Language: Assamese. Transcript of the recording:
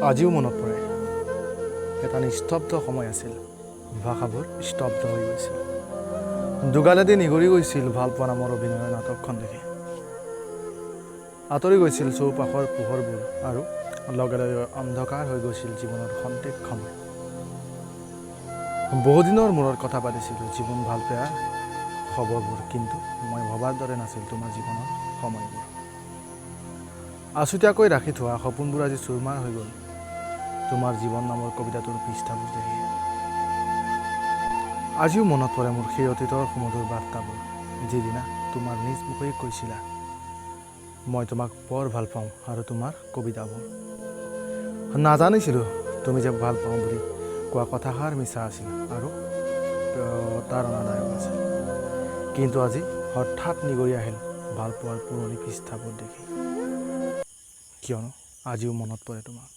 আজিও মনত পৰে, এটা নিস্তব্ধ সময় আছিল। ভাষাবোৰ স্তব্ধ হৈ গৈছিল, দুগালেদি নিগৰি গৈছিল ভালপোৱা নামৰ অভিনয়ৰ নাটকখন দেখি। আঁতৰি গৈছিল চৌপাশৰ পোহৰবোৰ আৰু লগে লগে অন্ধকাৰ হৈ গৈছিল জীৱনৰ খন্তেক সময়। বহুদিনৰ মূৰত কথা পাতিছিলোঁ জীৱন ভাল বেয়াৰ খবৰবোৰ, কিন্তু মই ভবাৰ দৰে নাছিল তোমাৰ জীৱনৰ সময়বোৰ। আছুতীয়াকৈ ৰাখি থোৱা সপোনবোৰ আজি চুৰমাৰ হৈ গ'ল তোমাৰ জীৱন নামৰ কবিতাটোৰ পৃষ্ঠাবোৰ দেখি। আজিও মনত পৰে মোৰ সেই অতীতৰ সুমধুৰ বাৰ্তাবোৰ, যিদিনা তোমাৰ নিজ মুখেই কৈছিলা, মই তোমাক বৰ ভাল পাওঁ আৰু তোমাৰ কবিতাবোৰ। নাজানিছিলোঁ তুমি যে ভাল পাওঁ বুলি কোৱা কথাষাৰ মিছা আছিল আৰু তাড়নাদায়ক আছিল। কিন্তু আজি হঠাৎ নিগৰি আহিল ভাল পোৱাৰ পুৰণি পৃষ্ঠাবোৰ দেখি, কিয়নো আজিও মনত পৰে তোমাক।